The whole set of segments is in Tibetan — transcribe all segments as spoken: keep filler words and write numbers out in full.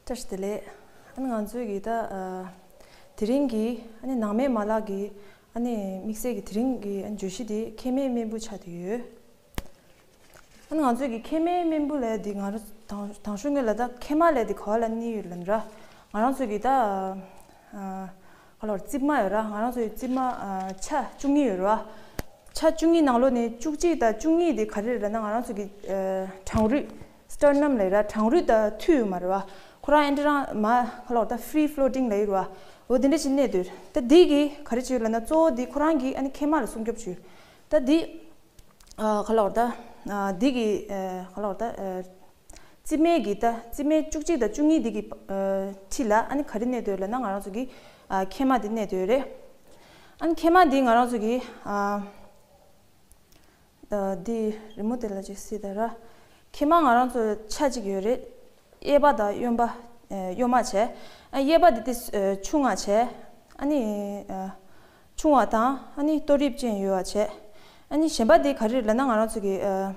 བཀྲ་ཤིས་བདེ་ལེགས། ཨ་ནི་ང་ཚོའི་གི་ད་ཨ་དེ་རིང་གི་ཨ་ནི་ནང་མའི་མ་ལག་གི་ཨ་ནི་དམིགས་བསལ་གྱི་དེ་རིང་གི་ཨ་ནི་བརྗོད་གཞི་དེ་མཁལ་མའི་རྨེན་བུ་ཆགས་བསྡད་ཡོད། ཨ་ནི་ང་ཚོའི་གི་མཁལ་མའི་རྨེན་བུ་ལབ་དེ་ང་རང་དང་དང་ཤོས་ངོས་ལ་ད་མཁལ་མ་ལབ་དེ་ག་བ་ལ་གནས་ཡོད་ལབ་ན་ར། ང་རང་ཚོའི་གི་ད་ཨ་ག་ལབ་རྩིབ་མ་ཡོད་ར། ང་རང་ཚོའི་རྩིབ་མ་ཨ་ཆ་བཅུ་གཉིས་ཡོད་ར། ཆ་བཅུ་གཉིས་ནང་ལོགས་ནས་བཅུ་གཅིག་དང་བཅུ་གཉིས་དེ་ག་རེ་རེད་ལབ་ན་ང་རང་ཚོ་གི་ཨ་གྲང་རུས་སི་ཊར་ནམ་ལབ་ར། གྲང་རུས་དང་མཐུད་ཡོད་མ་རེད་བ། ཁོ་རང་ཨེ་འདྲ་རང་མ་ག་ལབ་ད་ཧྥི་རི་ཕློ་ཊིང་ལབ་ཡོད་རེད་བ། འོ་དེ་འདྲ་ཞིག་གནས་སྡོད། ད་འདི་གི་ག་རེ་བྱེད་ཡོད་ལབ་ན་གཙོ་བོ་འདི་ཁོ་རང་གི་ཨ་ནི་མཁལ་མ་ལ་སྲུང་སྐྱོབ་བྱེད་ཡོད། ད་འདི་ཨ་ག་ལབ་ད་ཨ་འདི་གི་ཨ་ག་ལབ་ད་ཨ་རྩིབ་མའི་གི་ད་རྩིབ་མའི་བཅུ་གཅིག་དང་བཅུ་གཉིས་འདི་གི་ཨ་འཁྲིས་ལ་ཨ་ནི་ག་རེ་གནས་སྡོད་ལབ་ན་ང་རང་ཚོ་གི་ཨ་མཁལ་མ་འདི་གནས་སྡོད་རེད། ཨ་ནི་མཁལ་མ་འདི་ང་རང་ཚོ་གི་ཨ་ཨ་འདི་རི་མོ་དེ་ལ་ཅིག་གཟིགས་དང་ར། མཁལ་མ་ང་རང་ཚོ་ཆ་གཅིག་ཡོད་རེད། གཡས་པ་དང་གཡོན་པ་ཨ་གཡོན་མ་བྱས། ཨ་གཡས་པ་འདི་དེ་ཨ་ཆུང་བ་བྱས། ཨ་ནི་ཨ་ཆུང་བ་དང་ཨ་ནི་གཏོར་དབྱིབས་ཅན་ཡོད་པ་བྱས། ཨ་ནི་གཞན་པ་འདི་ག་རེ་རེད་ལབ་ན་ང་རང་ཚོ་གི་ཨ་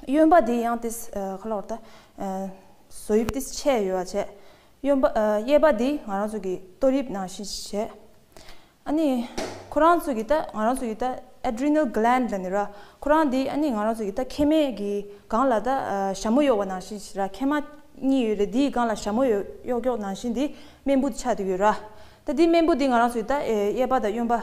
གཡོན་པ་འདི་ཡང་དེ་ཨ་ག་ལབ་ད་ཨ་བཟོ་དབྱིབས་དེ་ཆེ་ཡོད་པ་བྱས། གཡོན་པ་ཨ་གཡས་པ་འདི་ང་རང་ཚོ་གི་གཏོར་དབྱིབས་ནང་བཞིན་བྱས། ཨ་ནི་ཁོ་རང་ཚོ་གི་ད་ང་རང་ཚོ་གི་ད་ཨེ་ཌི་རི་ནལ་གི་ལན་ཌི་ལབ་ནི་ར། ཁོ་རང་འདི་ཨ་ནི་ང་རང་ཚོ་གི་ད་མཁལ་མའི་གི་སྒང་ལ་ད་ཨ་ཞྭ་མོ་གཡོགས་པ་ནང་བཞིན་ཞིག་ར། མཁལ་མ་གཉིས་ཡོད་རེད། འདིའི་སྒང་ལ་ཞྭ་མོ་གཡོགས་གཡོགས་གཡོགས་ནང་བཞིན་འདི་རྨེན་བུ་ཆགས་བསྡད་ཡོད་ར། ད་འདི་རྨེན་བུ་འདི་ང་རང་ཚོ་གི་ད་ཨེ་གཡས་པ་དང་གཡོན་པ་ཨ་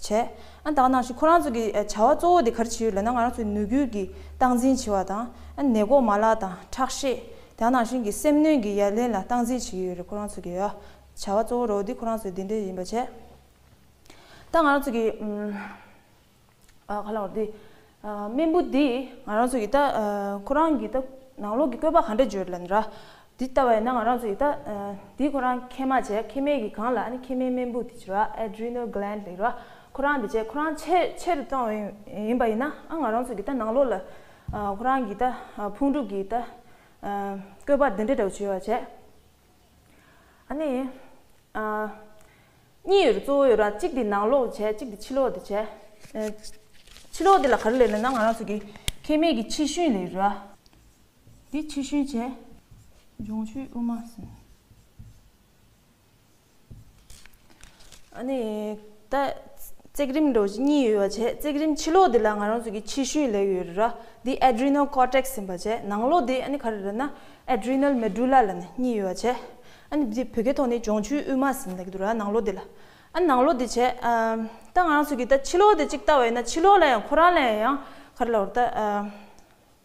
བྱས། ཨ་ད་ག་ནང་བཞིན་ཁོ་རང་ཚོ་གི་ཨ་བྱ་བ་གཙོ་བོ་འདི་ག་རེ་བྱེད་ཡོད་ལབ་ན་ང་རང་ཚོའི་ནུས་རྒྱུ་གི་སྟངས་འཛིན་བྱེད་པ་དང་ཨ་ནི་ནད་འགོག་མ་ལག་དང་ཁྲག་ཤེད། དེ་ནང་བཞིན་གྱི་སེམས་གནོན་གྱི་ཡ་ལན་ལ་སྟངས་འཛིན་བྱེད་ཀྱི་ཡོད་རེད། ཁོ་རང་ཚོ་གི་ཡ་བྱ་བ་གཙོ་བོ་རོགས་འདི་ཁོ་རང་ཚོའི་འདི་འདྲ་ཡིན་པ་བྱས། ད་ང་རང་ཚོ་གི་ཨ་ག་ལབ་དགོས་རེད། ཨ་རྨེན་བུ་འདི་ང་རང་ཚོ་གི་ད་ཨ་ཁོ་རང་གི་ད་ནང་ལོགས་ཀྱི་བཀོད་པ་ག་འདྲ་བརྗོད་ལབ་ན་ར། འདི་ལྟ་བ་ཡིན་ན་ང་རང་ཚོ་གི་ད་ཨ་འདི་ཁོ་རང་མཁལ་མ་བྱས། མཁལ་མའི་གི་སྒང་ལ་ཨ་ནི་མཁལ་མའི་རྨེན་བུ་དེ་བྱས་ར། ཨེ་ཌི་རི་ནལ་གི་ལན་ཌི་ལབ་ར། ཁོ་རང་འདི་བྱས་ཁོ་རང་ཆེ་ཆེ་རུ་བཏང་བ་ཡིན་ཡིན་པ་ཡིན་ན་ཨ་ང་རང་ཚོ་གི་ད་ནང་ལོགས་ལ་ཨ་ཁོ་རང་གི་ད་ཨ་ཕུང་གྲུབ་ཀྱི་ད་ཨ་བཀོད་པ་འདི་འདྲ་འདྲ་བོ་བྱས་པ་བྱས། ཨ་ནི། ཨ། གཉིས་ཡོད་རེད། གཙོ་བོ་ཡོད་ར། གཅིག་དེ་ནང་ལོགས་བྱས། གཅིག་དེ་ཕྱི་ལོགས་དེ་བྱས། ཨ། ཕྱི་ལོགས་དེ་ལ་ག་རེ་ལབ་ན་ང་རང་ཚོ་གི་མཁལ་མའི་གི་ཕྱི་ཤུན་ལབ་ར། འདི་ཕྱི་ཤུན་བྱས། སྦྱོང་བྱེད་དབུས་མ་ཟེར། ཨ་ནི། ད། བརྩེགས་རིམ་འདྲ་བོ་ཞིག་གཉིས་ཡོད་པ་བྱས། བརྩེགས་རིམ་ཕྱི་ལོགས་དེ་ལ་ང་རང་ཚོ་གི་ཕྱི་ཤུན་ལབ་ཡོད་རེད་ར། འདི་ཨེ་ཌི་རི་ནལ་ཀོར་ཊེག་སི་ཡིན་པ་བྱས། ནང་ལོགས་དེ་ཨ་ནི་ག་རེ་རེད་ན་ཨེ་ཌི་རི་ནལ་མེ་ཌུ་ལ་ལབ་ནས་གཉིས་ཡོད་པ་བྱས། ཨ་ནི་འདི་བོད་སྐད་ཐོག་ནས་སྦྱོང་བྱེད་དབུས་མ་ཟེར་ནས་ལབ་ཀྱི་འདུག་ར། ནང་ལོགས་དེ་ལ། ཨ་ནང་ལོགས་དེ་བྱས། ཨ། ད་ང་རང་ཚོ་གི་ད་ཕྱི་ལོགས་དེ་གཅིག་ལྟ་བ་ཡིན་ན་ཕྱི་ལོགས་ལ་ཡང་ཁོ་རང་ལ་ཡང་ག་རེ་ལབ་དགོས་རེད། ད། ཨ།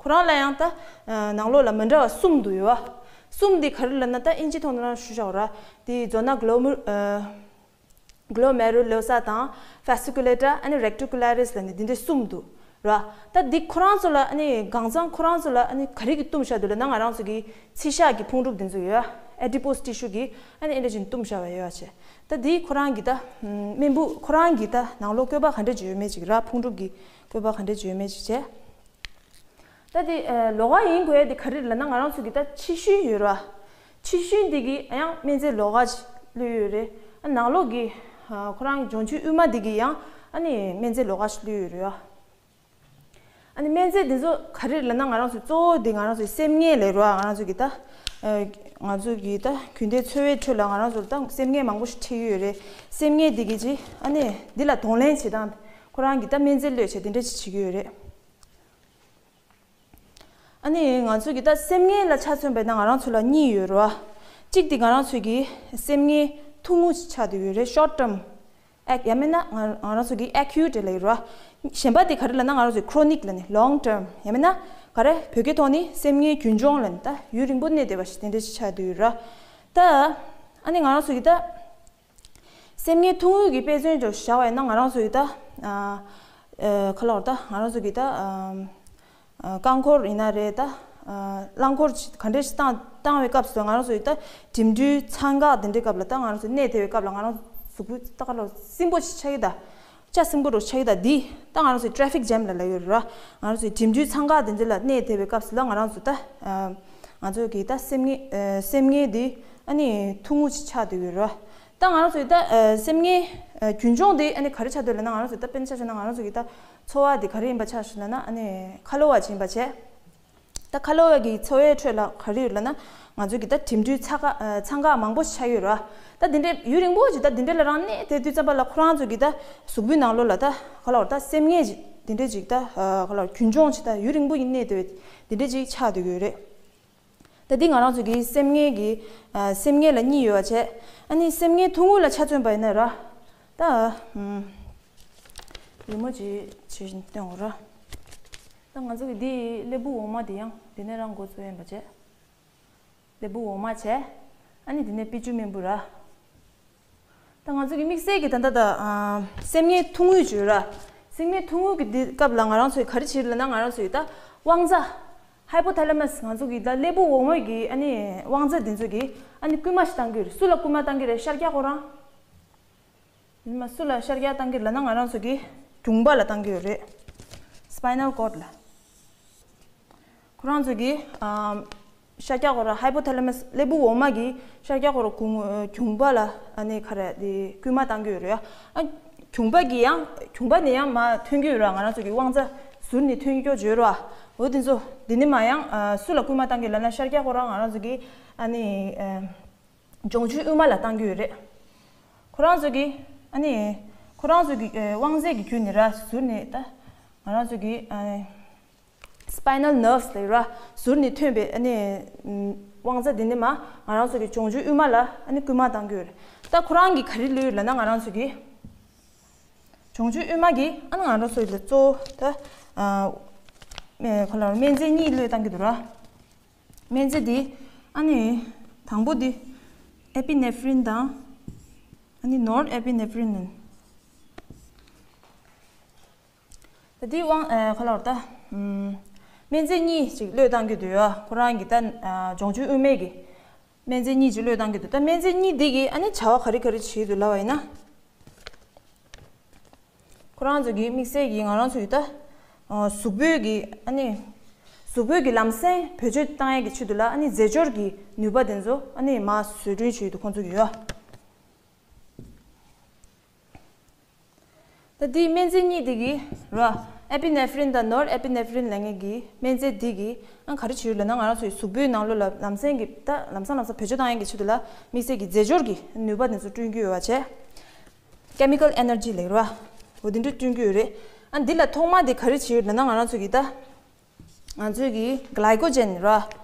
ཁོ་རང་ལ་ཡང་ད། ཨ། ནང་ལོགས་ལ་མི་འདྲ་བ་གསུམ་འདུག་ཡོད་པ། གསུམ་འདི་ག་རེ་ལབ་ན་ད་ཨིན་ཇི་ཐོག་ནས་རང་ཞུ་བཞག་ར། དེ་ཛོ་ན་གྷི་ལོ་མུ། ཨ། གྷི་ལོ་མེ་རུ་ལོ་ས་དང་ཕེ་སི་ཀུ་ལེ་ཊ་ཨ་ནི་རེག་ཊི་ཀུ་ལ་རི་སི་ལབ་ནས་འདི་འདྲ་གསུམ་འདུག་ར། ད་འདི་ཁོ་རང་ཚོ་ལ་ཨ་ནི་གང་ཚང་ཁོ་རང་ཚོ་ལ་ཨ་ནི་ག་རེ་གི་བཏུམས་བཞག་འདུག་ལབ་ན་ང་རང་ཚོ་གི་ཚིལ་ཤ་གི་ཕུང་གྲུབ་འདི་ཚོ་ཡོད་པ། ཨེ་ཌི་པོ་སི་ཊི་ཤུ་གི་ཨ་ནི་ཨེ་འདྲ་བྱས་ནས་བཏུམས་བཞག་པ་ཡོད་པ་བྱས། ད་འདི་ཁོ་རང་གི་ད་རྨེན་བུ་ཁོ་རང་གི་ད་ནང་ལོགས་བཀོད་པ་ག་འདྲ་བྱས་ཡོད་མེད་ཅིག་ར། ཕུང་གྲུབ་ཀྱི་བཀོད་པ་ག་འདྲ་བྱས་ཡོད་མེད་ཅིག་བྱས། ད་དེ་ཨ་ལོགས་ཀ་ཡིན་དགོས་ཡ་དེ་ག་རེ་ལབ་ན་ང་རང་ཚོ་གི་ད་ཕྱི་ཤུན་ཡོད་ར། ཕྱི་ཤུན་དེ་གི་ཡང་སྨན་རྫས་ལོགས་ཀ་ཞིག་བླུགས་ཡོད་རེད། ཨ་ནང་ལོགས་གི་ཨ་ཁོ་རང་གི་སྦྱོང་བྱེད་དབུས་མ་དེ་གི་ཡང་ཨ་ནི་སྨན་རྫས་ལོགས་ཀ་ཞིག་བླུགས་ཡོད་རེད་ཡ། ཨ་ནི་སྨན་རྫས་དེ་ཚོ་ག་རེ་ལབ་ན་ང་རང་ཚོ་གཙོ་བོ་དེ་ང་རང་ཚོའི་སེམས་ངལ་ལབ་ར། ང་རང་ཚོ་གི་ད་ཨ་ང་ཚོ་གི་ད་རྒྱུན་ལྡན་འཚོ་བའི་ཁྲོད་ལ་ང་རང་ཚོ་ད་སེམས་ངལ་མང་པོ་ཞིག་འཕྲད་ཀྱི་ཡོད་རེད། སེམས་ངལ་དེ་གི་ཅི་ཨ་ནི་འདི་ལ་གདོང་ལེན་བྱེད་སྟངས་ཁོ་རང་གི་ད་སྨན་རྫས་བླུགས་བྱས་དེ་འདྲ་ཅིག་བྱེད་ཀྱི་ཡོད་རེད། ཨ་ནི་ང་ཚོ་གི་ད་སེམས་ངལ་ལ་ཆ་མཚོན་པ་ཡིན་ན་ང་རང་ཚོ་ལ་གཉིས་ཡོད་རེད་བ། གཅིག་དེ་ང་རང་ཚོ་གི་སེམས་ངལ་ཐུང་ངུ་ཆགས་བསྡད་ཡོད་རེད། ཤོར་ཊརམ་ཨེག་ཡང་མིན་ན་ང་ང་རང་ཚོ་གི་ཨེ་ཁིའུ་ཊི་ལབ་ཡོད་རེད་བ། གཞན་པ་དེ་ག་རེ་ལབ་ན་ང་རང་ཚོ་གི་ཁོ་རོ་ནིག་ལབ་ནས་ལོང་ཊརམ་ཡང་མིན་ན་ག་རེ་བོད་སྐད་ཐོག་ནས་སེམས་ངལ་རྒྱུན་སྦྱོང་ལབ་ནས་ད་ཡུན་རིང་པོ་གནས་བསྡད་པ་ཞིག་དེ་འདྲ་ཞིག་ཆགས་བསྡད་ཡོད་རེད་བ། ད་ཨ་ནི་ང་རང་ཚོ་གི་ད། སེམས་ངལ་ཐུང་ངུ་གི་དཔེ་མཚོན་ཅིག་བཞག་པ་ཡིན་ན་ང་རང་ཚོ་ཡི་ད། ཨ། ཨ། ག་ལབ་དགོས་རེད། ད་ང་རང་ཚོ་གི་ད། ཨ། ཨ། རྐང་འཁོར་ཡིན་ན་རེད་ད། ཨ། རླངས་འཁོར་ཅིག་ག་འདྲ་ཞིག་བཏང་བཏང་བའི་སྐབས་སུ་ང་རང་ཚོ་ཡི་ད་འགྲིམ་འགྲུལ་ཚང་འགག་དེ་འདྲའི་སྐབས་ལ་ད་ང་རང་ཚོ་གནས་དེ་བའི་སྐབས་ལ་ང་རང་ཚོ་གཟུགས་པོ་ད་ག་ལབ་སིམ་པོ་ཞིག་ཆགས་ཀྱི་ད། ལྕགས་སྲིན་པོ་རུ་ཆགས་ཀྱི་ད། འདི་ད་ང་རང་ཚོའི་ཊེ་ཕིག་ཇེམ་ལ་ལབ་ཡོད་རེད་ར། ང་རང་ཚོའི་འགྲིམ་འགྲུལ་ཚང་འགག་དེ་འདྲ་ལ་གནས་དེ་བའི་སྐབས་སུ་ལ་ང་རང་ཚོ་ད། ཨ། ང་ཚོ་གི་ད་སེམས་ངལ། ཨ། སེམས་ངལ་འདི་ཨ་ནི་ཐུང་ངུ་ཅིག་ཆགས་བསྡད་ཡོད་རེད་ར། ད་ང་རང་ཚོའི་ད། ཨ། སེམས་ངལ། ཨ། རྒྱུན་སྦྱོང་འདི་ཨ་ནི་ག་རེ་ཆགས་བསྡད་ལབ་ན་ང་རང་ཚོའི་ད་དཔེར་ན་ཆ་བཞག་ན་ང་རང་ཚོ་གི་ད་འཚོ་བ་འདི་ག་རེ་ཡིན་པ་ཆགས་བཞག་ན་ཨ་ནི་ཁ་ལོ་བ་ཅིག་ཡིན་པ་བྱས། ད་ཁ་ལོ་བ་གི་འཚོ་བའི་ཁྲོད་ལ་ག་རེ་ཡོད་ལབ་ན། ང་ཚོ་གི་ད་འགྲིམ་འགྲུལ་ཚ་ག་ཚང་ཁ་མང་པོ་ཞིག་ཆགས་ཡོད་ར། ད་དེ་འདྲའི་ཡུན་རིང་པོ་ཅིག་ད་དེ་འདྲའི་ལ་རང་གནས་དེ་དུས་ཙམ་པ་ལ་ཁོ་རང་ཚོ་གི་ད་གཟུགས་པོའི་ནང་ལོགས་ལ་ད་ག་ལ་བར་ད་སེམས་ངལ་ཅིག་དེ་འདྲའི་ཅིག་ད་ག་ལ་བར་རྒྱུན་འབྱུང་ཅིག་ད་ཡུན་རིང་པོ་ཡིན་གནས་དེ་དེ་འདྲའི་ཅིག་ཆགས་སྡོད་ཀྱི་ཡོད་རེད། ད་འདི་ང་རང་ཚོ་གི་སེམས་ངལ་གྱི་ཨ་སེམས་ངལ་ལ་གཉིས་ཡོད་པ་བྱས། ཨ་ནི་སེམས་ངལ་ཐུང་ངུ་ལ་ཆ་མཚོན་པ་ཡིན་ན་ར། ད་ཨ་ཨམ་རི་མོ་ཅིག་བྱེད་བཞིན་སྟོན་འོ་ར། ད་ང་ཚོ་གི་འདི་ཀླད་པའི་འོ་མ་དེ་ཡང་འདི་ནས་རང་འགོ་ཚུགས་ཡིན་པ་བྱས། ཀླད་པའི་འོ་མ་བྱས། ཨ་ནི་འདི་ནས་པི་ཅུ་རྨེན་བུ་ར། ད་ང་ཚོ་གི་དམིགས་བསལ་གྱི་ད་ལྟ་ད་ཨ་སེམས་ངལ་ཐུང་ངུ་བརྗོད་ར། སེམས་ངལ་ཐུང་ངུ་གི་འདི་སྐབས་ལ་ང་རང་ཚོས་ག་རེ་བྱེད་ལབ་ན། ང་རང་ཚོས་ད་དབང་རྩ་ཧའི་པོ་ཐ་ལ་མ་སི། ང་ཚོ་གི་ད་ཀླད་པའི་འོ་མ་གི་ཨ་ནི་དབང་རྩ་འདི་ཚོ་གི་ཨ་ནི་སྐུལ་མ་ཞིག་བཏང་གི་ཡོད་རེད། སུ་ལ་སྐུལ་མ་བཏང་གི་རེད། ཤར་རྒྱག་ཁོ་རང་། ཡིན་མ་སུ་ལ་ཤར་རྒྱག་བཏང་གི་ལབ་ན། ང་རང་ཚོ་གི་གྱོང་པ་ལ་བཏང་གི་ཡོད་རེད། སི་པའི་ནལ་ཀོཌ་ལ། ཁོ་རང་ཚོ་གི་ཨམ་ཤར་རྒྱག་ཁོ་ར་ཧའི་པོ་ཐ་ལ་མ་སི། ཀླད་པའི་འོ་མ་གི་ཤར་རྒྱག་ཁོ་ར་གྱོང་གྱོང་པ་ལ་ཨ་ནི་ག་རེ་དེ་སྐུལ་མ་བཏང་གི་ཡོད་རེད་ཡ། ཨ་གྱོང་པ་གི་ཡང་གྱོང་པ་ནས་ཡང་མར་ཐོན་གྱི་ཡོད་ར། ང་རང་ཚོ་གི་དབང་རྩ་ཟུར་ནས་ཐོན་གྱི་ཡོད་ར། འོ་དེ་ཚོ་དེ་ནས་མར་ཡང་ཨ་སུ་ལ་སྐུལ་མ་བཏང་གི་ལབ་ན། ཤར་རྒྱག་ཁོ་ར་ང་རང་ཚོ་གི་ཨ་ནི་ཨ་ལྗོངས་རྒྱུའི་དབུས་མ་ལ་བཏང་གི་ཡོད་རེད། ཁོ་རང་ཚོ་གི་ཨ་ནི་ཁོ་རང་ཚོ་གི་ཨ་དབང་རྩའི་གི་བརྒྱུད་ནས་ར་ཟུར་ནས་ད་ང་རང་ཚོ་གི་ཨ་སི་པའི་ནལ་ནརབ་སི་ལབ་ར། ཟུར་ནས་ཐོན་པའི་ཨ་ནི་དབང་རྩ་དེ་ནས་མར་ང་རང་ཚོ་གི་ལྗོངས་རྒྱུའི་དབུས་མ་ལ་ཨ་ནི་སྐུལ་མ་བཏང་གི་ཡོད་རེད། ད་ཁོ་རང་གི་ག་རེ་ལབ་ཡོད་ལབ་ན། ང་རང་ཚོ་གི་ལྗོངས་རྒྱུའི་དབུས་མ་གི་ཨ་ནི་ང་རང་ཚོ་ལ་གཙོ་བོ་ད་ཨ་ཁོ་ལ་སྨན་རྫས་གཉིས་བློས་བཏང་གི་འདུག་ར། སྨན་རྫས་འདི་ཨ་ནི་དང་པོ་འདི་ཨེ་པི་ནེ་ཕི་རིན་དང་ཨ་ནི་ནོར་ཨེ་པི་ནེ་ཕི་རིན་ཡིན། ད་འདི་དབང་ཨ་ག་ལ་བར་ད་ཨམ་སྨན་རྫས་གཉིས་ཅིག་བློས་བཏང་གི་འདུག་ཡ། ཁོ་རང་གི་ད་ཨ་ལྗོངས་རྒྱུའི་དབུས་མའི་གི་སྨན་རྫས་གཉིས་ཅིག་བློས་བཏང་གི་འདུག་ད་སྨན་རྫས་གཉིས་འདི་གི་ཨ་ནི་བྱ་བ་ག་རེ་ག་རེ་བྱེད་ཀྱི་འདུག་ལབ་པ་ཡིན་ན། ཁོ་རང་ཚོ་གི་དམིགས་བསལ་གྱི་ང་རང་ཚོ་གི་ད་ཨ་གཟུགས་པོའི་གི་ཨ་ནི་གཟུགས་པོའི་གི་ལམ་སེང་བེད་སྤྱོད་བཏང་ཡས་ཀྱི་ཆེད་དུ་ལ་ཨ་ནི་རྫས་སྦྱོར་གྱི་ནུས་པ་དེ་ཚོ་ཨ་ནི་མར་བཟོ་སྐྲུན་བྱེད་ཡས་དུ་ཁོང་ཚོ་གི་ཡོད། ད་དེའི་སྨན་རྫས་གཉིས་དེ་གི་ར། ཨེ་པི་ནེ་ཕི་རིན་དང་ནོར་ཨེ་པི་ནེ་ཕི་རིན་ལབ་མཁན་གྱི་སྨན་རྫས་དེ་གི་ཨ་ག་རེ་བྱེད་ཡོད་ལབ་ན། ང་རང་ཚོའི་གཟུགས་པོའི་ནང་ལོགས་ལ་ལམ་སེང་གི་ད་ལམ་སང་ལམ་སང་བེད་སྤྱོད་བཏང་ཡས་ཀྱི་ཆེད་དུ་ལ་དམིགས་བསལ་གྱི་རྫས་སྦྱོར་གྱི་ནུས་པ་དེ་ཚོ་བསྐྲུན་གྱི་ཡོད་པ་བྱས། ཀེ་མི་ཀལ་ཨེ་ནར་ཇི་ལབ་ར། འོ་དེ་འདྲ་བསྐྲུན་གྱི་ཡོད་རེད། ཨ་འདི་ལ་ཐོག་མ་དེ་ག་རེ་བྱེད་ཡོད་ལབ་ན། ང་རང་ཚོ་གི་ད་ང་ཚོའི་གི་གི་ལའི་ཀོ་ཇེན་ར།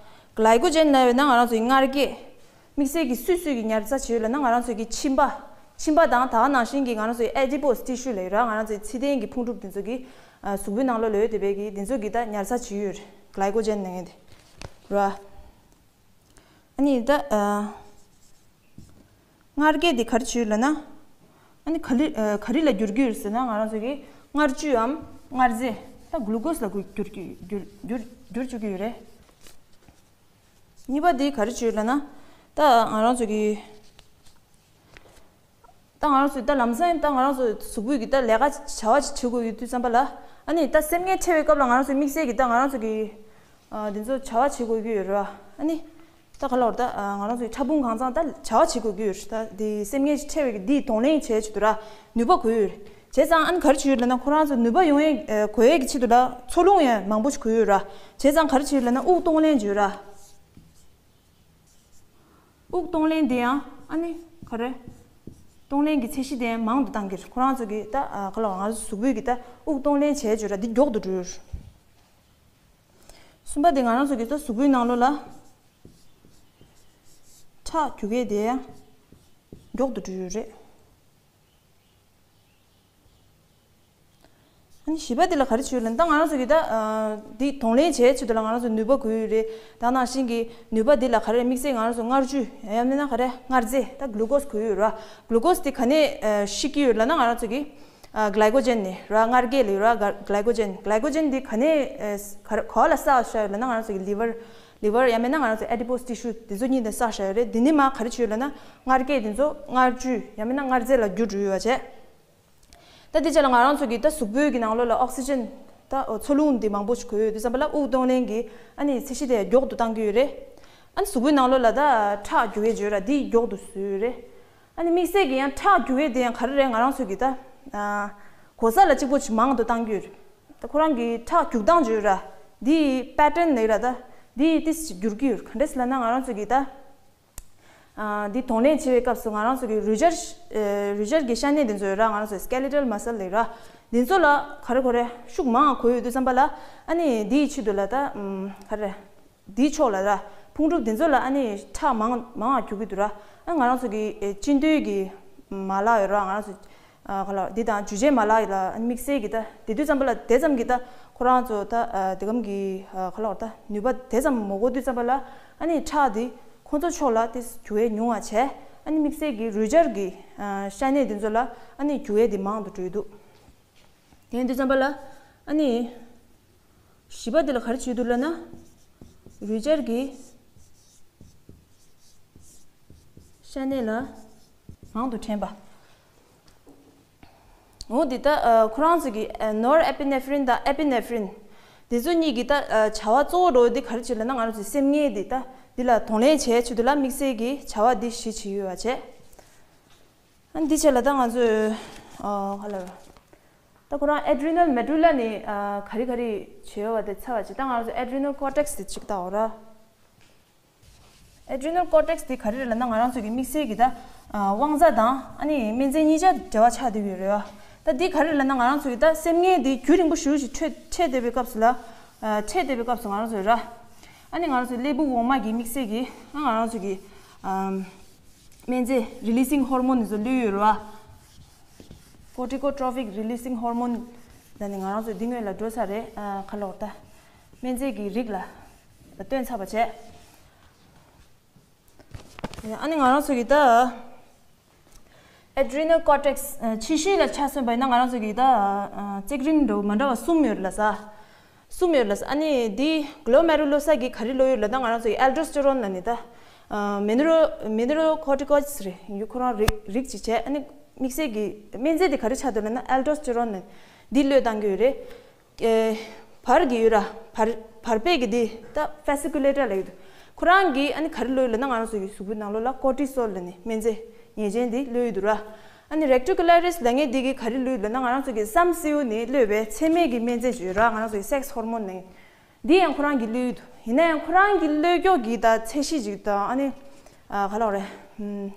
གི་ལའི་ཀོ་ཇེན་ལབ་ཡོད་ན་ང་རང་ཚོའི་མངར་སྐྱེས། དམིགས་བསལ་གྱི་སུས་སུས་ཀྱི་ཉར་ཚགས་བྱེད་ཡོད་ལབ་ན། ང་རང་ཚོའི་གི་མཆིན་པ། མཆིན་པ་དང་ད་ག་ནང་བཞིན་གྱི་ང་རང་ཚོའི་ཨེ་ཌི་པོ་སི་ཊི་ཤུ་ལབ་ཡོད་ར། ང་རང་ཚོའི་ཚི་ལྡན་གྱི་ཕུང་གྲུབ་དེ་ཚོ་གི་ཨ་གཟུགས་པོའི་ནང་ལོགས་ལ་ཡོད་བསྡད་པའི་གི་དེ་ཚོ་གི་ད་ཉར་ཚགས་བྱེད་ཡོད་རེད། གི་ལའི་ཀོ་ཇེན་ལབ་མཁན་དེ་ར། ཨ་ནི་ད་ཨ་མངར་སྐྱེས་དེ་ག་རེ་བྱེད་ཡོད་ལབ་ན། ཨ་ནི་ག་རེ་ཨ་ག་རེ་ལ་འགྱུར་གྱི་ཡོད་ཟེར་ན། ང་རང་ཚོ་གི་མངར་བཅུད་འམ་མངར་རྫས་ད་གླུ་ཀོ་སི་ལ་འགྱུར་གྱི་འགྱུར་འགྱུར་འགྱུར་བཅུག་གི་ཡོད་རེད། གཉིས་པ་དེ་ག་རེ་བྱེད་ཡོད་ལབ་ན། ད་ང་རང་ཚོ་གི་ད་ང་རང་ཚོས་ད་ལམ་སང་ད་ང་རང་ཚོ་གཟུགས་པོའི་གི་ད་ལས་ཀ་བྱ་བ་ཅིག་བྱེད་དགོས་ཡོད་དུས་ཙམ་པ་ལ། ཨ་ནི་ད་སེམས་ངལ་འཕྲད་པའི་སྐབས་ལ་ང་རང་ཚོའི་དམིགས་བསལ་གྱི་ད་ང་རང་ཚོ་གི་ཨ་འདི་ཚོ་བྱ་བ་བྱེད་དགོས་ཀྱི་ཡོད་རེད་བ། ཨ་ནི་ད་ག་ལ་བར་ད་ཨ་ང་རང་ཚོའི་ཕྲ་ཕུང་གང་ཚང་ད་བྱ་བ་བྱེད་དགོས་ཀྱི་ཡོད་རེད། ད་འདི་སེམས་ངལ་ཅིག་འཕྲད་པའི་གི་འདིས་གདོང་ལེན་བྱེད་ཆེད་དུ་ར་ནུས་པ་དགོས་ཡོད་རེད། བྱས་ཙང་ཨ་ནི་ག་རེ་བྱེད་ཡོད་ལབ་ན། ཁོ་རང་ཚོ་ནུས་པ་ཡོང་ཡས་ཨ་དགོས་ཡས་ཀྱི་ཆེད་དུ་ལ་འཚོ་རླུང་ཡང་མང་པོ་ཞིག་དགོས་ཡོད་ར། བྱས་ཙང་ག་རེ་བྱེད་ཡོད་ལབ་ན། དབུགས་གཏོང་ལེན་བྱེད་ཡོད་ར། དབུགས་གཏོང་ལེན་དེ་ཡང་ཨ་ནི་ག་རེ། གཏོང་ལེན་གྱི་ཚད་གཞི་དེ་ཡང་མང་དུ་བཏང་གི་རེད། ཁོ་རང་ཚོ་གི་ད་ཨ་ག་ལ་བ་ང་ཚོ་གཟུགས་པོའི་གི་ད་དབུགས་གཏོང་ལེན་བྱས་བྱས་ར་འདི་མགྱོགས་དུ་འགྲོ་གི་རེད། གསུམ་པ་དེ་ང་རང་ཚོ་གི་ད་གཟུགས་པོའི་ནང་ལོགས་ལ་ཁྲག་རྒྱུག་ཡས་དེ་ཡང་མགྱོགས་དུ་འགྲོ་གི་རེད། ཨ་ནི་བཞི་པ་འདི་ལ་ག་རེ་བྱེད་ཡོད་ལབ་ན། ད་ང་རང་ཚོ་གི་ད་ཨ་འདི་གདོང་ལེན་བྱེད་ཆེད་དུ་ལ་ང་རང་ཚོ་ནུས་པ་དགོས་ཡོད་རེད། ད་ནང་བཞིན་གྱི་ནུས་པ་འདི་ལ་ག་རེ་དམིགས་བསལ་ང་རང་ཚོ་མངར་བཅུད་ཡང་མིན་ན་ག་རེ་མངར་རྫས་ད་གླུ་ཀོ་སི་དགོས་ཡོད་ར། གླུ་ཀོ་སི་འདི་ག་ནས་ཨ་བཤིག་གི་ཡོད་ལབ་ན། ང་རང་ཚོ་གི་ཨ་གི་ལའི་ཀོ་ཇེན་ནས་ར། མངར་སྐྱེས་ལབ་ཡོད་ར། གི་ལའི་ཀོ་ཇེན། གི་ལའི་ཀོ་ཇེན་འདི་ག་ནས་ཨ་ག་རེ་ག་པ་ལ་བསགས་བཞག་ཡོད་ལབ་ན། ང་རང་ཚོ་གི་ལི་ཝར། ལི་ཝར་ཡང་མིན་ན་ང་རང་ཚོ་ཨེ་ཌི་པོ་སི་ཊི་ཤུ་འདི་ཚོ་གཉིས་ནས་བསགས་བཞག་ཡོད་རེད། འདི་ནས་མར་ག་རེ་བྱེད་ཡོད་ལབ་ན། མངར་སྐྱེས་འདི་ཚོ་མངར་བཅུད་ཡང་མིན་ན་མངར་རྫས་ལ་འགྱུར་འགྲོ་ཡོད་པ་བྱས། ད་དེ་རྗེས་ལ་ང་རང་ཚོ་གི་ད་གཟུགས་པོའི་གི་ནང་ལོགས་ལ་ཨོག་སི་ཇན་ད་འཚོ་རླུང་འདི་མང་པོ་ཞིག་དགོས་ཡོད་དུས་ཙམ་པ་ལ་དབུགས་གཏོང་ལེན་གྱི་ཨ་ནི་ཚད་གཞི་དེ་མགྱོགས་ཏུ་བཏང་གི་ཡོད་རེད། ཨ་ནི་གཟུགས་པོའི་ནང་ལོགས་ལ་ད་ཁྲག་རྒྱུག་ཡས་བྱོས་ར་འདི་མགྱོགས་ཏུ་བཟོས་ཡོད་རེད། ཨ་ནི་དམིགས་བསལ་གྱི་ཡང་ཁྲག་རྒྱུག་ཡས་དེ་ཡང་ག་རེ་རེད། ང་རང་ཚོ་གི་ད་གོ་ས་ལ་གཅིག་པོ་ཅིག་མང་དུ་བཏང་གི་ཡོད་རེད། ད་ཁོ་རང་གི་ཁྲག་རྒྱུག་སྟངས་བྱོས་ར་འདི་པེ་ཊན་ལབ་ར། ད་ འདི་ཏིས་འགྱུར་གྱི་ཡོད། ག་འདྲས་ལབ་ན་ང་རང་ཚོ་གི་ད། ཨ། འདི་གདོང་ལེན་བྱེད་པའི་སྐབས་སུ་ང་རང་ཚོ་གི་རུས་སྦྱར། ཨ། རུས་སྦྱར་གྱི་ཤ་གནད་འདི་ཚོ་ཡོད་ར། ང་རང་ཚོ་skeletal muscle ལབ་ར། འདི་ཚོ་ལ་ག་རེ་ག་རེ་ཤུགས་མང་བ་དགོས་ཡོད་དུས་ཙམ་པ་ལ། ཨ་ནི་འདིའི་ཆེད་དུ་ལ་ད། ཨམ། ག་རེ། འདིའི་ཕྱོགས་ལ་ར། ཕུང་གྲུབ་འདི་ཚོ་ལ་ཨ་ནི་ཁྲག་མང་མང་བ་རྒྱུག་གི་འདུག་ར། ཨ། ང་རང་ཚོ་གི་ཨེ་གཅིན་སྡུད་ཀྱི་མ་ལག་ཡོད་ར། ང་རང་ཚོ། ཨ། ག་ལ་འདི་དང་འཇུ་བྱེད་མ་ལག་ལ་དམིགས་བསལ་གྱི་ད་དེ་དུས་ཙམ་པ་ལ་དེ་ཙམ་གྱི་ད་ཁོ་རང་ཚོ་ད། ཨ། དེ་གམ་གྱི། ཨ། ག་ལ་ད་ནུས་པ་དེ་ཙམ་མ་དགོས་དུས་ཙམ་པ་ལ། ཨ་ནི་ཁྲག་འདི་ཁོ་ཚོ་ཕྱོགས་ལ་དེ་རྒྱུ་བས་ཉུང་བ་བྱས། ཨ་ནི་དམིགས་བསལ་གྱི་རུས་སྦྱར་གྱི། ཨ། ཤ་གནད་འདི་ཚོ་ལ་ཨ་ནི་རྒྱུ་བས་དེ་མང་དུ་འགྲོ་ཡི་འདུག་དེ་ཡིན་དུས་ཙམ་པ་ལ་ཨ་ནི། བཞི་པ་འདི་ལ་ག་རེ་བྱེད་འདུག་ལབ་ན། རུས་སྦྱར་གྱི་ཤ་གནད་ལ་མང་དུ་ཕྲན་པ། འོ་འདི་ད། ཨ། ཁོ་རང་ཚོ་གི། ཨ། norepinephrine དང་epinephrine འདི་ཚོ་གཉིས་ཀྱི་ད། ཨ། བྱ་བ་གཙོ་བོ་འགྲོ་འདི་ག་རེ་བྱེད་ལབ་ན། ང་རང་ཚོའི་སེམས་ངལ་འདི་ད་འདི་ལ་གདོང་ལེན་བྱེད་ཆེད་དུ་ལ་དམིགས་བསལ་གྱི་བྱ་བ་འདི་བཞི་བྱེད་ཡོད་པ་བྱས། ཨ། འདི་བྱས་ལ་ད་ང་ཚོས། ཨ། ག་ལ། ད་ཁོ་རང་adrenal medulla ནི། ཨ། ག་རེ་ག་རེ་བྱེད་ཡོད་པ་དེ་ཚར་བ་ཅིག་ད་ང་རང་ཚོ་adrenal cortex དེ་ཅིག་ལྟ་འོ་ར། adrenal cortex དེ་ག་རེ་རེད་ལབ་ན། ང་རང་ཚོ་གི་དམིགས་བསལ་གྱི་ད། ཨ། དབང་རྩ་དང་ཨ་ནི་སྨན་རྫས་གཉིས་ཆ་འབྲེལ་བ་ཆགས་བསྡད་ཡོད་རེད་བ། ད་འདི་ག་རེ་རེད་ལབ་ན། ང་རང་ཚོ་གི་ད་སེམས་ངལ་འདི་རྒྱུན་རིང་པོ་ཞེ་པོ་ཅིག་འཕྲད་འཕྲད་བསྡད་པའི་སྐབས་སུ་ལ། ཨ། འཕྲད་བསྡད་པའི་སྐབས་སུ་ང་རང་ཚོ་ར། ཨ་ནི་ང་རང་ཚོའི་ཀླད་པའི་འོག་མ་གི་དམིགས་བསལ་གྱི། ཨ། ང་རང་ཚོ་གི། ཨམ། སྨན་རྫས་releasing hormone འདི་ཚོ་གློད་ཡོད་རེད་བ། corticotropic releasing hormone ད་ནི་ང་རང་ཚོ་འདི་སྔོན་ལ་འགྲོ་ཚར་རེད། ཨ། ག་ལ་འོ་ད། སྨན་རྫས་ཀྱི་རིགས་ལ་སྟོན་ཚར་བ་བྱས། ཨ་ནི་ང་རང་ཚོ་གི་ད། adrenal cortex ཕྱི་ཤུན་ལ་ཆ་མཚོན་པ་ཡིན་ན། ང་རང་ཚོ་གི་ད། ཨ། རྩེག་རིམ་འདྲ་བོ་མ་འདྲ་བ་གསུམ་ཡོད་ལ་ས། གསུམ་ཡོད་ལ་ས། ཨ་ནི་འདི་glomerulosa གི་ག་རེ་གློད་ཡོད་ལབ་ན། ང་རང་ཚོ་གི་aldosterone ལབ་ནི་ད། ཨ། minero minerocorticoids རེད། ཡིན་རྒྱུ་ཁོ་རང་རིགས་རིགས་ཅིག་བྱས། ཨ་ནི་དམིགས་བསལ་གྱི་སྨན་རྫས་དེ་ག་རེ་ཆགས་འདུག་ལབ་ན། aldosterone ལབ་ནི་འདི་གློད་བཏང་གི་ཡོད་རེད། ཨེ། བར་གྱི་ཡོད་ར། བར་བར་པའི་གི་འདི་ད་fasciculator ལབ་ཡོད་འདུག་ཁོ་རང་གིས་ཨ་ནི་ག་རེ་གློད་ཡོད་ལབ་ན། ང་རང་ཚོ་གི་གཟུགས་པོའི་ནང་ལོགས་ལ་cortisol ལབ་ནི་སྨན་རྫས་ཉེས་ཅན་འདི་གློད་ཡོད་འདུག་ར། ཨ་ནི་reticulariz ལབ་མཁན་འདི་གིས་ག་རེ་གློད་ཡོད་ལབ་ན། ང་རང་ཚོ་གི་བསམ་སེའུ་ནས་གློད་པའི་མཚན་མའི་གི་སྨན་རྫས་ཅིག་ཡོད་ར། ང་རང་ཚོ་གི་sex hormone ནས། འདི་ཡང་ཁོ་རང་གིས་གློད་ཡོད་འདུག་ཡིན་ན་ཡང་ཁོ་རང་གིས་གློད་ཀྱོག་གི་ད་ཚད་གཞི་ཅིག་དང་། ཨ་ནི། ཨ། ག་ལ་རེད། ཨམ།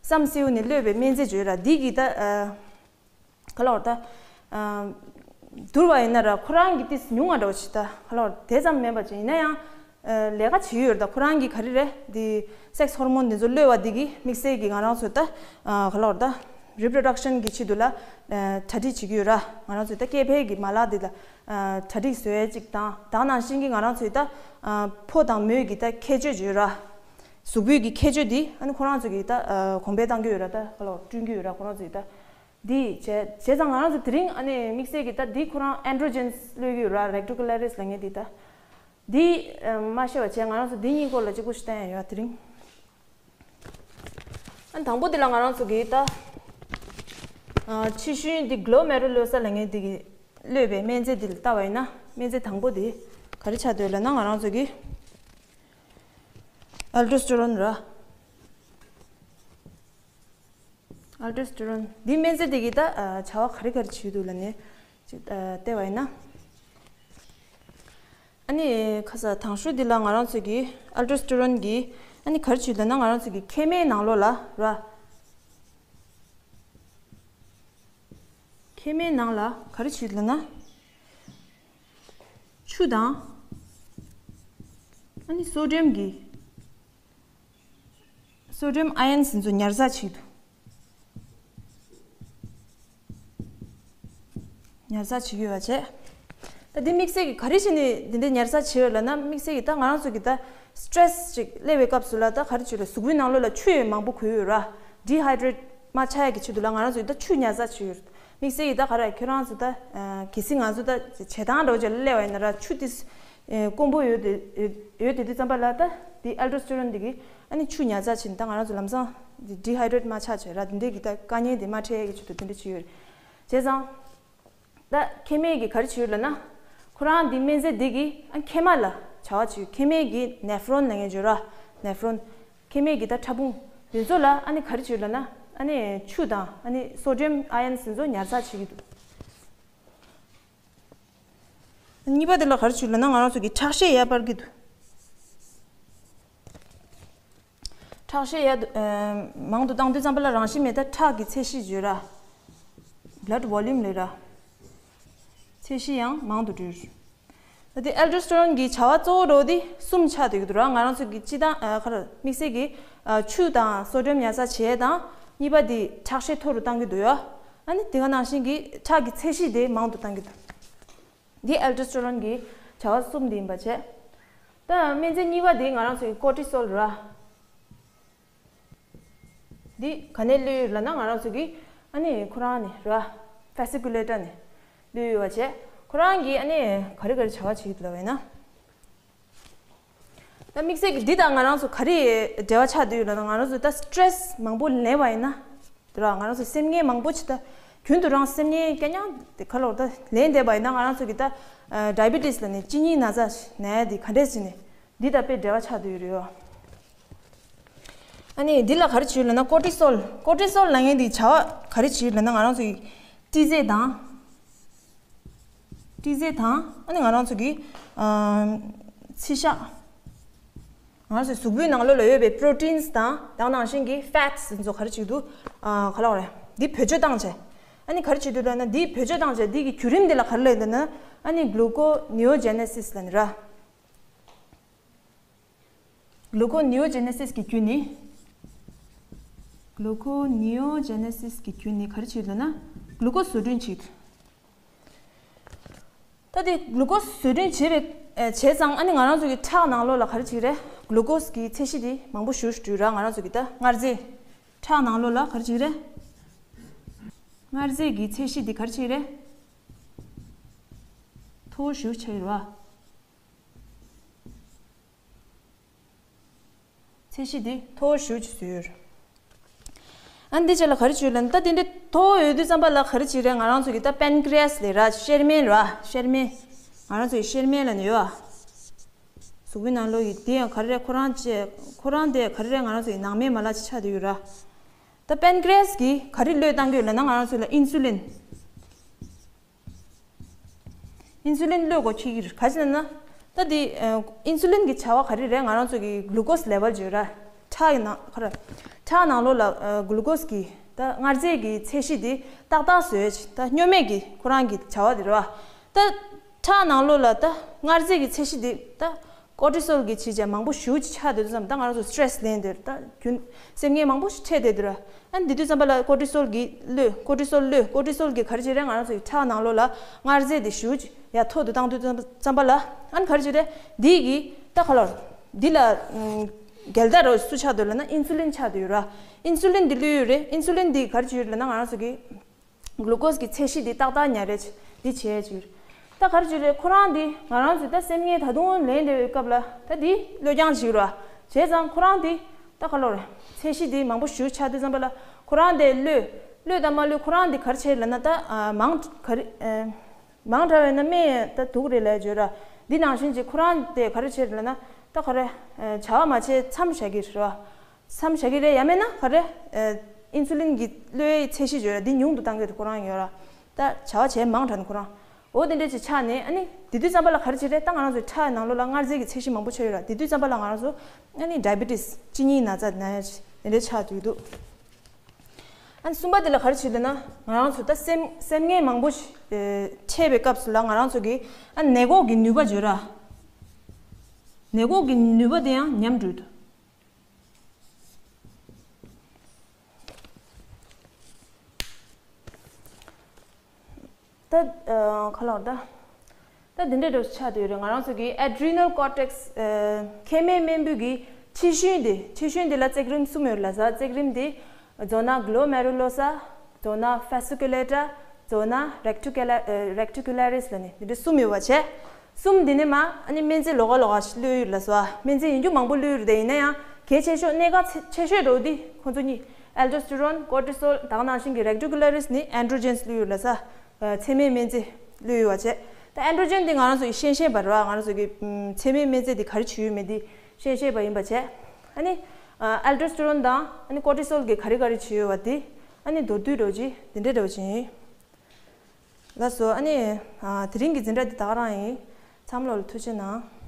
བསམ་སེའུ་ནས་གློད་པའི་སྨན་རྫས་ཅིག་ཡོད་ར། འདི་གིས་ད། ཨ། ག་ལ་བར་ད། ཨ། བསྡུར་བ་ཡིན་ན་ར། ཁོ་རང་གི་ཏིས་ཉུང་བ་འདྲ་བོ་ཞིག་ད། ག་ལ་བར་དེ་ཙམ་མིན་པ་ཅིག་ཡིན་ན་ཡང་། ཨ། ལས་ཀ་བྱེད་ཡོད་རེད། ད་ཁོ་རང་གི་ག་རེ་རེད། འདི་sex hormone འདི་ཚོ་གློད་པ་འདི་གིས་དམིགས་བསལ་གྱི་ང་རང་ཚོ་ད། ཨ། ག་ལ་བར་ད། reproduction གི་ཆེད་དུ་ལ། ཨ། གྲ་སྒྲིག་བྱེད་ཀྱི་ཡོད་ར། ང་རང་ཚོའི་ད་སྐྱེ་འཕེལ་གྱི་མ་ལག་འདི་ལ། ཨ། གྲ་སྒྲིག་བཟོ་ཡས་ཅིག་དང་། དེ་ནང་བཞིན་གྱི་ང་རང་ཚོའི་ད། ཨ། ཕོ་དང་མོའི་གི་ད་ཁྱད་ཆོས་ཅིག་ཡོད་ར། གཟུགས་པོའི་གི་ཁྱད་ཆོས་འདི་ཨ་ནི་ཁོ་རང་ཚོ་གིས་ད། ཨ། གོང་འཕེལ་བཏང་གི་ཡོད་ར། ད་ག་ལ་བར་བསྐྲུན་གྱི་ཡོད་ར། ཁོ་རང་ཚོ་གིས་ད། འདི་བྱས་བྱས་ཙང་ང་རང་ཚོ་དེ་རིང་ཨ་ནི་དམིགས་བསལ་གྱི་ད་འདི་ཁོ་རང་androgens གློད་ཀྱི་ཡོད་ར། reticulariz ལབ་མཁན་འདི་ད། འདི། ཨ། མ་ཤེས་པ་བྱས། ང་རང་ཚོ་འདི་གཉིས་སྐོར་ལ་གཅིག་པོ་ཞིག་བསྟན་ཡ་ཡོད་དེ་རིང་། ཨ། དང་པོ་འདི་ལ་ང་རང་ཚོ་གིས་ད། ཨ། ཕྱི་ཤུན་འདི་glomerulosa ལབ་མཁན་འདི་གིས་གློད་པའི་སྨན་རྫས་འདི་ལ་ལྟ་བ་ཡིན་ན། སྨན་རྫས་དང་པོ་འདི་ག་རེ་ཆགས་འདུག་ལབ་ན། ང་རང་ཚོ་གིས་aldosterone ར། aldosterone འདི་སྨན་རྫས་དེ་གིས་ད། ཨ། བྱ་བ་ག་རེ་ག་རེ་བྱེད་འདུག་ལབ་ནས་ཅིག་ཨ། བལྟས་པ་ཡིན་ན། ཨ་ནི་ཁ་ས་དང་ཤོས་འདི་ལ་ང་རང་ཚོ་གི་aldosterone གིས་ཨ་ནི་ག་རེ་བྱེད་འདུག་ལབ་ན། ང་རང་ཚོ་གི་མཁལ་མའི་ནང་ལོགས་ལ་ར། མཁལ་མའི་ནང་ལ་ག་རེ་བྱེད་འདུག་ལབ་ན། ཆུ་དང་ཨ་ནི་sodium གི sodium ions འདི་ཚོ་ཉར་ཚགས་བྱེད་ཀྱི་འདུག་ཉར་ཚགས་བྱེད་ཀྱི་ཡོད་པ་བྱས། ད་འདི་དམིགས་བསལ་གྱི་ག་རེ་བྱས་ནས་འདི་འདྲའི་ཉར་ཚགས་བྱེད་ཡོད་ལབ་ན། དམིགས་བསལ་གྱི་ད་ང་རང་ཚོ་གི་ད་stress ཅིག་སླེབས་པའི་སྐབས་སུ་ལ་ད་ག་རེ་བྱེད་ལ། གཟུགས་པོའི་ནང་ལོགས་ལ་ཆུ་ཡང་མང་པོ་གོ་ཡོད་ར། dehydrate མ་ཆགས་ཡ་གི་ཆེད་དུ་ལ་ང་རང་ཚོ་གི་ད་ཆུ་ཉར་ཚགས་བྱེད་ཡོད་རེད། དམིགས་བསལ་གྱི་ད་ག་རེ། ཁྱོད་རང་ཚོ་ད། ཨ། གལ་སྲིད་ང་ཚོ་ད་བྱེ་ཐང་འདྲ་བོ་ཅིག་ལ་སླེབས་པ་ཡིན་ན་ར། ཆུ་དེ། ཨེ། དཀོན་པོ་ཡོད་དེ་ཡོད་དེ་དུས་ཙམ་པ་ལ་ད་འདི་aldosterone འདི་གིས་ཨ་ནི་ཆུ་ཉར་ཚགས་བྱས་ནས་ད་ང་རང་ཚོ་ལམ་སང་འདི་dehydrate མ་ཆགས་བྱས་ར། འདི་འདྲའི་གི་ད་དཀའ་ངལ་འདི་མ་འཕྲད་ཡ་གི་ཆེད་དུ་དེ་འདྲ་བྱེད་ཡོད་རེད། བྱས་ཙང་ད་མཁལ་མས་གི་ག་རེ་བྱེད་ཡོད་ལབ་ན། ཁོ་རང་འདི་སྨན་རྫས་འདི་གིས་ཨ་མཁལ་མ་ལ་བྱ་བ་བྱེད། མཁལ་མའི་གི་nephron ལབ་མཁན་ཡོད་ར། nephron མཁལ་མའི་གི་ད་ཕྲ་ཕུང་འདི་ཚོ་ལ་ཨ་ནི་ག་རེ་བྱེད་ཡོད་ལབ་ན། ཨ་ནི་ཆུ་དང་ཨ་ནི་sodium ions འདི་ཚོ་ཉར་ཚགས་བྱེད་ཀྱི་འདུག་གཉིས་པ་དེ་ལ་ག་རེ་བྱེད་ལབ་ན། ང་རང་ཚོ་གི་ཁྲག་ཤེད་ཡར་སྤར་གྱི་འདུག་ཁྲག་ཤེད་ཡར་དུ་ཨ་མང་དུ་བཏང་དུས་ཙམ་པ་ལ་རང་བཞིན་མེད་ད་ཁྲག་གི་ཚད་གཞི་བརྗོད་ར། Blood volume ལས་ར། ཚད་གཞི་ཡང་མང་དུ་འགྲོ། ད་དེ་ཨལ་ཏོ་སི་ཊེ་རོན་གྱི་བྱ་བ་གཙོ་བོ་འགྲོ་དེ་གསུམ་ཆགས་བསྡད་ཀྱི་འདུག་ར། ང་རང་ཚོ་གི་སྤྱི་བཏང་ཨ་ཁར་དམིགས་བསལ་གྱི་ཨ་ཆུ་དང་སོ་ཌི་ཡམ་ཉར་ཚགས་བྱེད་དང་གཉིས་པ་དེ་ཁྲག་ཤེད་མཐོ་རུ་བཏང་གི་འདུག་ཡ། ཨ་ནི་དེ་ག་ནང་བཞིན་གྱི་ཁྲག་གི་ཚད་གཞི་དེ་མང་དུ་བཏང་གི་འདུག་འདི་ཨལ་ཏོ་སི་ཊེ་རོན་གྱི་བྱ་བ་གསུམ་དེ་ཡིན་པ་བྱས། ད་སྨན་རྫས་གཉིས་པ་དེ་ང་རང་ཚོ་གི་ཀོར་ཊི་སོལ་ར། འདི་ག་ནས་བླུགས་ཡོད་ལབ་ན་ང་རང་ཚོ་གི་ཨ་ནི་ཁོ་རང་ནས་ར། ཕེ་སི་ཀུ་ལེ་ཊར་ནས་བླུགས་ཡོད་པ་བྱས། ཁོ་རང་གིས་ཨ་ནི་ག་རེ་ག་རེ་བྱ་བ་བྱེད་ཀྱི་འདུག་ལབ་པ་ཡིན་ན། ད་དམིགས་བསལ་གྱི་འདི་དང་ང་རང་ཚོ་ག་རེ་འབྲེལ་བ་ཆགས་བསྡད་ཡོད་ལབ་ན། ང་རང་ཚོ་ད་སི་ཊེ་རེ་སི་མང་པོ་ལེན་པ་ཡིན་ན། དེ་ར་ང་རང་ཚོ་སེམས་ངལ་མང་པོ་ཅིག་ད་རྒྱུན་དུ་རང་སེམས་ངལ་སྐྱ་ཉག་དེ་ག་ལོར་ད་ལེན་བསྡད་པ་ཡིན་ན། ང་རང་ཚོ་གི་ད་ཌའི་བི་ཊི་སི་ལབ་ནས་གཅིན་སྙི་ན་ཚ་ན་ཡ་དེ་ག་འདྲས་བྱས་ནས་འདི་ད་དཔེ་འབྲེལ་བ་ཆགས་བསྡད་ཡོད་རེད་ཡོ། ཨ་ནི་འདི་ལ་ག་རེ་བྱེད་ལབ་ན་ཀོར་ཊི་སོལ། ཀོར་ཊི་སོལ་ལབ་མཁན་འདི་བྱ་བ་ག་རེ་བྱེད་ལབ་ན་ང་རང་ཚོ་གི་སྤྲི་རྫས་དང་། སྤྲི་རྫས་དང་ཨ་ནི་ང་རང་ཚོ་གི་ཨ་ཚིལ་ཤག་ང་རང་ཚོའི་གཟུགས་པོའི་ནང་ལོགས་ལ་ཡོད་པའི་པྲོ་ཊིན་སི་དང་དེ་ནང་བཞིན་གྱི་ཕེ་ཊི་སི་ཚོ་ག་རེ་བྱེད་ཀྱི་འདུག་ཨ་ག་ལབ་དགོས་རེད། འདི་བེད་སྤྱོད་བཏང་བྱས། ཨ་ནི་ག་རེ་བྱེད་ཀྱི་འདུག་ལབ་ན། འདི་བེད་སྤྱོད་བཏང་བྱས་འདི་གི་བརྒྱུད་རིམ་འདི་ལ་ག་རེ་ལབ་ཡོད་ལབ་ན། ཨ་ནི་གླུ་ཀོ་ནེ་ཨོ་ཇེ་ནེ་སིས་ལབ་ནི་ར། གླུ་ཀོ་ནེ་ཨོ་ཇེ་ནེ་སིས་ཀྱི་བརྒྱུད་ནས། གླུ་ཀོ་ནེ་ཨོ་ཇེ་ནེ་སིས་ཀྱི་བརྒྱུད་ནས་ག་རེ་བྱེད་ཀྱི་འདུག་ན། གླུ་ཀོ་བཟོ་སྐྲུན་བྱེད་ཀྱི་འདུག་ད་དེ་གླུ་ཀོ་བཟོ་སྐྲུན་བྱེད་པའི་ཨེ་བྱས་ཙང་ཨ་ནི་ང་རང་ཚོ་གི་ཁྲག་ནང་ལོགས་ལ་ག་རེ་བྱེད་ཀྱི་རེད། གླུ་ཀོ་སི་གི་ཚད་གཞི་དེ་མང་པོ་ཞེ་པོ་ཞིག་འགྲོ་ར། ང་རང་ཚོ་གི་ད་མངར་རྫས་ཁྲག་ནང་ལོགས་ལ་ག་རེ་བྱེད་ཀྱི་རེད། མངར་རྫས་ཀྱི་ཚད་གཞི་དེ་ག་རེ་བྱེད་ཀྱི་རེད། མཐོ་པོ་ཞེ་པོ་ཆགས་ཀྱི་རེད་བ། ཚད་གཞི་འདི་མཐོ་བོ་ཞེ་པོ་ཅིག་བཟོས་ཡོད། ཨ་འདི་ཆ་ལ་ག་རེ་བྱེད་ལབ་ན། ད་དེ་འདྲ་མཐོ་བོ་ཡོད་དུས་ཙམ་པ་ལ་ག་རེ་བྱེད་རེད། ང་རང་ཚོ་གི་ད་པན་ཀི་རི་ཡ་སི་ལབ་ར། གཤེར་རྨེན་ར། གཤེར་རྨེན། ང་རང་ཚོ་གི་གཤེར་རྨེན་ལབ་ནས་ཡོད་ཨ། གཟུགས་པོའི་ནང་ལོགས་ཀྱི་དེ་ཡང་ག་རེ་རེད། ཁོ་རང་བཅས་ཁོ་རང་དེ་ག་རེ་རེད། ང་རང་ཚོ་གི་ནང་སྨན་མ་ལག་ཅིག་ཆགས་བསྡད་ཡོད་ར། ད་པན་ཀི་རི་ཡ་སི་གིས་ག་རེ་བློས་བཏང་གི་ཡོད་ལབ་ན། ང་རང་ཚོ་ལ་ཨིན་སུ་ལིན། ཨིན་སུ་ལིན་བློས་སྒོ་ཁྱེར་གྱི་རེད། ག་ཅི་ལབ་ན། ད་འདི་ཨ་ཨིན་སུ་ལིན་གྱི་བྱ་བ་ག་རེ་རེད། ང་རང་ཚོ་གི་གླུ་ཀོ་སི་ལེ་ཝལ་བརྗོད་ར། ཁྲག་གི་ནང་ཁ་ར། ཁྲག་ནང་ལོགས་ལ་ཨ་གླུ་ཀོ་སི་གི་ད་མངར་རྫས་ཀྱི་ཚད་གཞི་འདི་ཏག་ཏག་བཟོས། ད་སྨྱོ་ནད་ཀྱི་ཁོ་རང་གི་བྱ་བ་དེ་རེད་བ། ད་ཁྲག་ནང་ལོགས་ལ་ད་མངར་རྫས་ཀྱི་ཚད་གཞི་འདི་ད། ཀོར་ཊི་སོལ་གྱི་བྱས་རྗེས་མང་པོ་ཞེ་པོ་ཅིག་ཆགས་བསྡད་དུས་ཙམ་པ། ད་ང་རང་ཚོ་སི་ཊེ་རེ་སི་ལེན་བསྡད་ད་རྒྱུན་སེམས་ངལ་མང་པོ་ཞིག་འཕྲད་བསྡད་དུས་ར། ཨ་འདི་དུས་ཙམ་པ་ལ་ཀོར་ཊི་སོལ་གྱི་བློས། ཀོར་ཊི་སོལ་བློས། ཀོར་ཊི་སོལ་གྱིས་ག་རེ་བྱེད་རེད། ང་རང་ཚོ་གི་ཁྲག་ནང་ལོགས་ལ་མངར་རྫས་དེ་ཞེ་པོ་ཅིག་ཡར་མཐོ་དུ་བཏང་དུས་ཙམ་པ་ལ། ཨ་ནི་ག་རེ་བྱེད་རེད། འདི་གི་ད་ག་ལོར་འདི་ལ་ཨམ་འགལ་ཟླ་རོ་སུ་ཆགས་འདུག་ལབ་ན། ཨིན་སུ་ལིན་ཆགས་བསྡད་ཡོད་ར། ཨིན་སུ་ལིན་འདི་བླུགས་ཡོད་རེད། ཨིན་སུ་ལིན་འདི་ག་རེ་བྱེད་ཡོད་ལབ་ན། ང་རང་ཚོ་གི་གླུ་ཀོ་སི་གི་ཚད་གཞི་འདི་ཏག་ཏག་ཉར་རེད། འདི་བྱས་ཅིག་ད་ག་རེ་བྱེད་རེད། ཁོ་རང་འདི་ང་རང་ཚོས་ད་སེམས་ངལ་ད་དུང་ལེན་བསྡད་པའི་སྐབས་ལ་ད་འདི་གློ་རྐྱང་བྱེད་ར། བྱས་ཙང་ཁོ་རང་འདི་ད་ག་ལོར་ཚད་གཞི་འདི་མང་པོ་ཞེ་པོ་ཆགས་དུས་ཙམ་པ་ལ། ཁོ་རང་འདི་གློད། གློད་དང་མ་གློད་ཁོ་རང་འདི་ག་རེ་བྱེད་ལབ་ན། ད་ཨ་མང་ག་རེ་ཨ་མང་དྲགས་པ་ཡིན་ན་སྨན་ད་དུག་རེད་ལབ་བརྗོད་ར། འདི་ནང་བཞིན་གྱི་ཁོ་རང་འདི་ག་རེ་བྱེད་ལབ་ན། ད་ག་རེ་ཨ་བྱ་བ་མ་བྱས་མཚམས་བཞག་གི་རེད་བ། མཚམས་བཞག་གི་རེད། ཡང་མིན་ན་ག་རེ། ཨ་ཨིན་སུ་ལིན་གྱི་གློད་ཡའི་ཚད་གཞི་བརྗོད་ར། འདི་ཉུང་དུ་བཏང་གི་རེད། ཁོ་རང་ཡོད་ར། ད་བྱ་བ་བྱས་མང་དྲགས་ནས་ཁོ་རང་། འོ་དེ་འདྲ་ཅིག་ཆགས་ནས། ཨ་ནི་དེ་དུས་ཙམ་པ་ལ་ག་རེ་བྱེད་རེད། ད་ང་རང་ཚོའི་ཁྲག་ནང་ལོགས་ལ་མངར་རྫས་ཀྱི་ཚད་གཞི་མང་པོ་ཆགས་ཡོད་ར། དེ་དུས་ཙམ་པ་ལ་ང་རང་ཚོ་ཨ་ནི་ཌའི་བི་ཊི་སི། གཅིན་སྙིའི་ན་ཚ་ན་ཡ་ཅིག་དེ་འདྲ་ཆགས་བསྡད་འདུག་ཨ་ནི་གསུམ་པ་དེ་ལ་ག་རེ་བྱེད་འདུག་ན། ང་རང་ཚོ་ད་སེམས་སེམས་ངལ་མང་པོ་ཞིག་ཨ་འཕྲད་པའི་སྐབས་སུ་ལ་ང་རང་ཚོ་གི་ཨ་ནད་འགོག་གི་ནུས་པ་བརྗོད་ར། ནད་འགོག་གི་ནུས་པ་དེ་ཡང་ཉམས་འགྲོ་གི་འདུག་ད་ཨ་ག་ལབ་ད། ད་འདི་འདྲ་འདྲ་ཆགས་བསྡད་ཡོད་རེད། ང་རང་ཚོ་གི་ཨེ་ཌི་རི་ནལ་ཀོར་ཊེག་སི། ཨ་མཁལ་མའི་རྨེན་བུ་གི་ཕྱི་ཤུན་དེ། ཕྱི་ཤུན་དེ་ལ་བརྩེགས་རིམ་གསུམ་ཡོད་ལབ་ས། བརྩེགས་རིམ་དེ་མདོར་ན་གྷི་ལོ་མེ་རུ་ལོ་ས། མདོར་ན་ཕེ་སི་ཀུ་ལེ་ཊ། མདོར་ན་རེག་ཊི་ཀུ་ལ་ཨ་རེག་ཊི་ཀུ་ལ་རི་སི་ལབ་ནས་འདི་འདྲ་གསུམ་ཡོད་པ་བྱས། གསུམ་འདི་ནས་མར་ཨ་ནི་སྨན་རྫས་ལོགས་ཀ་ལོགས་ཀ་ཞིག་བླུགས་ཡོད་ལབ་སོང་ཨ། སྨན་རྫས་ཡིན་རྒྱུ་མང་པོ་བླུགས་ཡོད་རེད་དེ། ཡིན་ན་ཡང་གལ་ཆེ་ཤོས་གནད་འགག་ཆེ་ཆེ་ཤོས་འགྲོ་འདི་ཁོང་ཚོ་གཉིས། ཨལ་ཏོ་སི་ཊེ་རོན། ཀོར་ཊི་སོལ། དེ་ག་ནང་བཞིན་གྱི་རེག་ཊི་ཀུ་ལ་རི་སི་ནི་ཨན་ཌྲོ་ཇེན་སི་བླུགས་ཡོད་ལབ་ས། ཨ་མཚན་མའི་སྨན་རྫས་བླུགས་ཡོད་པ་བྱས། ད་ཨན་ཌྲོ་ཇེན་འདི་ང་རང་ཚོ་གི་ཤན་ཤེད་པ་རེད་བ། ང་རང་ཚོ་གི་ཨམ་མཚན་མའི་སྨན་རྫས་འདི་ག་རེ་བྱེད་ཡོད་མེད་འདི་ཤན་ཤེད་པ་ཡིན་པ་བྱས། ཨ་ནི་ཨ་ཨལ་ཏོ་སི་ཊེ་རོན་དང་ཨ་ནི་ཀོར་ཊི་སོལ་གྱིས་ག་རེ་ག་རེ་བྱེད་ཡོད་པ་འདི་ཨ་ནི་མདོར་བསྡུས་འདྲ་བོ་ཅིག་འདི་འདྲ་འདྲ་བོ་ཅིག་ཡིན། ལགས་སོ། ཨ་ནི་ཨ་དེ་རིང་གི་འཛིན་གྲྭ་འདི་ད་ག་རང་ཡིན། ཚང་མ་ལོ་ལ་ཐུགས་རྗེ་གནང་།